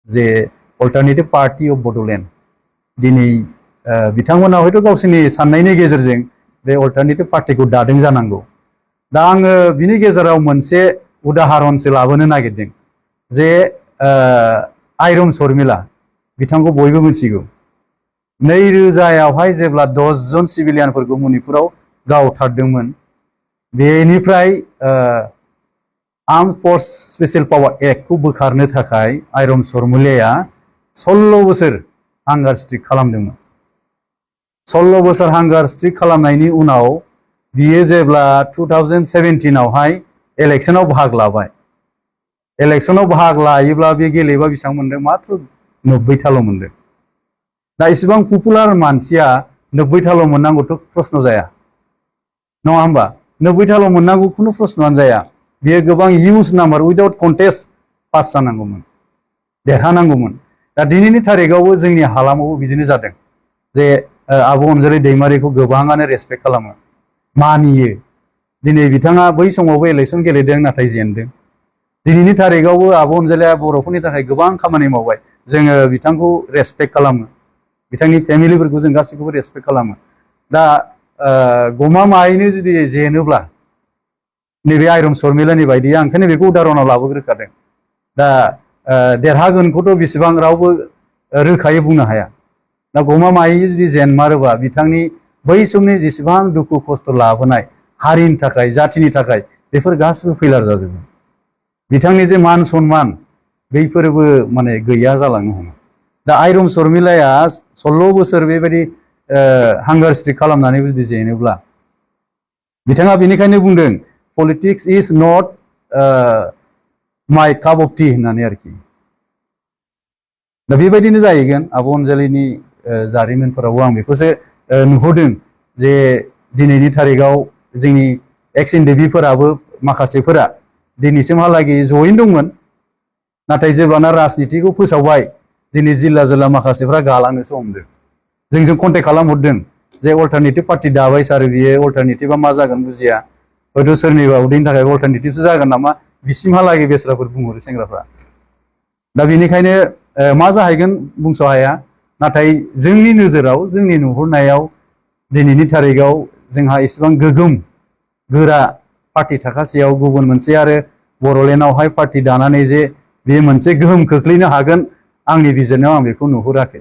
जे alternative party of Bodoland दिनै बिथांमोना हयथ' गावसोरनि साननायनि गेजेरजों बे अल्टारनेटिभ पार्टीखौ दादों जानांगौ। दा आङो बिनि गेजेराव मोनसे उदाहरनसो लाबोनो नागिरदों जे आइरन शर्मिला बिथांखौ बयबो मिथिगौ। 2000आवहाय जेब्ला 10 जन सिभिलियानफोरखौ मणिपुराव गावथारदोंमोन, बेनिफ्राय आर्मड फोर्स स्पेशल पावार एक्टखौ बोखारनो थाखाय आइरन शर्मिलाया 16 बोसोर हांगार स्ट्राइक खालामदोंमोन। 16 बोसोर हांगार स्ट्राइक खालामनायनि उनाव बियो जेब्ला 2017आवहाय इलेक्शनाव बाहागो लाबाय, इलेक्शनाव बाहागो लायोब्ला बे गेलेबा बेसेबां मोनदों? मात्र 90थाल' मोनदों। दा इसेबां पपुलार मानसिया 90थाल' मोननांगौथ' प्रश्न जाया, नङा होमबा? 90थाल' मोननांगौ खुनु प्रश्नआनो जाया। बेयो गोबां huge number without contest pass जानांगौमोन, देरहानांगौमोन। दा दिनैनि थारिखआवबो जोंनि हालामावबो बिदिनो जादों जे आब' अनजालि दैमारिखौ गोबाङानो रेसपेक्ट खालामो, मानियो। दिनै बिथाङा बै समावबो इलेक्शन गेलेदों, नाथाय जेनदों। दिनैनि थारिखआवबो आब' अनजालिया बर'फोरनि थाखाय गोबां खामानि मावबाय, जोङो बिथांखौ रेसपेक्ट खालामो, बिथांनि फेमिलिफोरखौ जों गासैखौबो रेसपेक्ट खालामो। दा गमामायैनो जुदि जेनोब्ला नैबे आइरन शर्मिलानि बायदि, आं ओंखायनो बेखौ उदाहरनाव लाबोग्रोखादों। दा देरहागोनखौथ' बेसेबां रावबो रोखायै बुंनो हाया। दा गमामायैनो जुदि जेनमारोबा बिथांनि बै समनि जेसेबां दुखु खस्थ' लाबोनाय हारिनि थाखाय, जाथिनि थाखाय, बेफोर गासिबो फैलार जाजोबो। बिथांनि जे मान सन्मान बैफोरबो माने गैया जालांनो हमो। दा आइरन शर्मिलाया 16 बोसोर बेबायदि हांगार स्ट्राइक खालामनानै जुदि जेनोब्ला, बिथाङा बेनिखायनो बुंदों पलिटिक्स इज नट माय काप अफ टि होननानै आरोखि। दा बेबायदिनो जाहैगोन आब' अनजालिनि जारिमिनफोरावबो आं बेखौसो नुहुरदों जे दिनैनि थारिखआव जोंनि एक्स एनडिपिफोराबो माखासेफोरा दिनैसिमहालागै जयैनो दंमोन, नाथाय जेब्लाना राजनितिखौ फोसावबाय, दिनै जिल्ला जिल्ला माखासेफ्रा गालांनोसो हमदों। जोंजों कन्टेक्ट खालामहरदों जे अल्टारनेटिभ पार्टी दाबाय सार, बियो अल्टारनेटिभआ मा जागोन बुजिया, हयथ' सोरनिबा उदैनि थाखाय अल्टारनेटिभसो जागोन नामा, बिसिमहालागै बेस्राफोर बुंहरो सेंग्राफ्रा। दा बेनिखायनो मा जाहैगोन बुंस' हाया, नाथाय जोंनि नोजोराव, जोंनि नुहुरनायाव दिनैनि थारिखआव जोंहा इसेबां गोगोम गोरा पार्टी थाखासेयाव गुबुन मोनसे आरो बड'लेण्डआवहाय पार्टी दानानै जे बेयो मोनसे गोहोम खोख्लैनो हागोन, आंनि बिजिरनायाव आं बेखौ नुहुराखै।